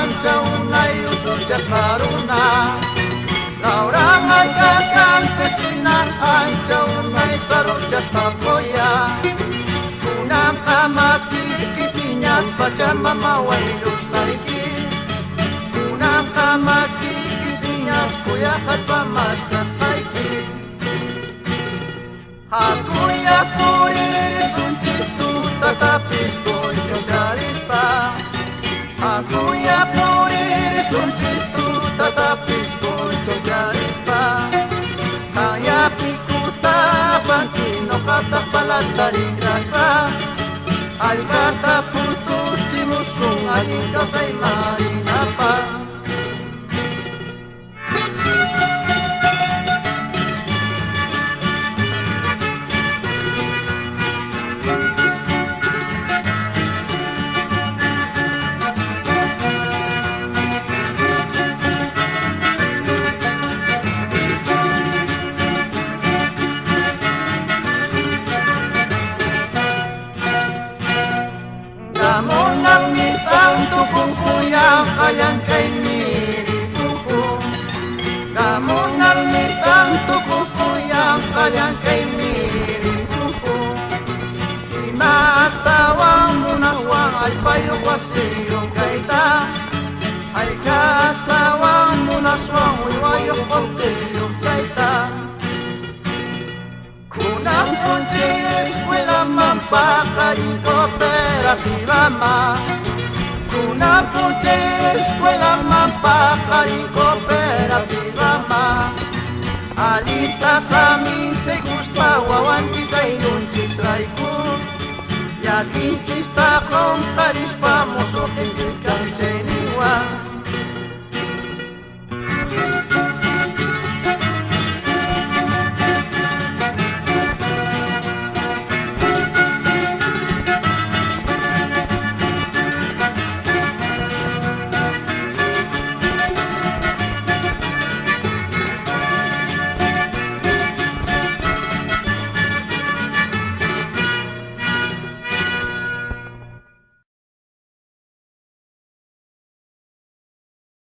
Ancha unay usuchasqa runa. Lauran ayka campesina, ancha unay saruchasqa qoya. Kunanqa makiyki piñas Pachamama wayrusqayki. Kunanqa makiyki piñas kuyaq allpa maskasqayki. Hakuya puririsunchis tutatapis p'unchawcharispa. Hakuya puririsunchis tutatapis p'unchawcharispa. Qanya pikuta apanki ñuqataq palata rikrasaq. Hallp'ata putuchimusun allin kawsayman rinapaq. Gamonanmi tukunkuya qallankaymi ripuku. Gamonanmi tukunkuya qallankaymi ripuku. Ima astawan munaswan allpayuq wasiyuq kayta. Hayka astawan munaswan uywayuq qullqiyuq kayta. Kunan p'unchay escuelaman paqarin cooperativaman. Kunan p'unchay escuelaman paqarin cooperativaman. Allinta saminchaykuspa wawanchis ayllunchis rayku. Llakinchista qunqarispa musuq.